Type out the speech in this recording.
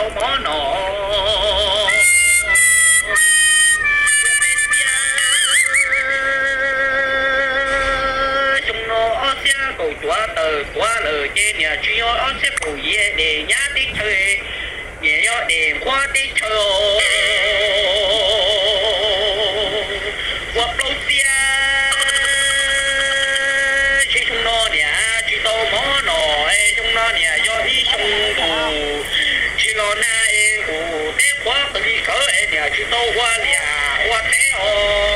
Mov no, xyoo no ob txhiab kaum cuaj tawm tuav lawm ces niam tsis yog ob txhiab kaum yim de nyab teb chaws, niam yog de nquab teb chaws os. Ua plaub txhiab, xyoo no niam tsis tau mov no, xyoo no niam yog ib xyoo ntuj tsis los nag, ntuj teb qhuav qw li kawg es niam tsis tau ua liaj ua teb os.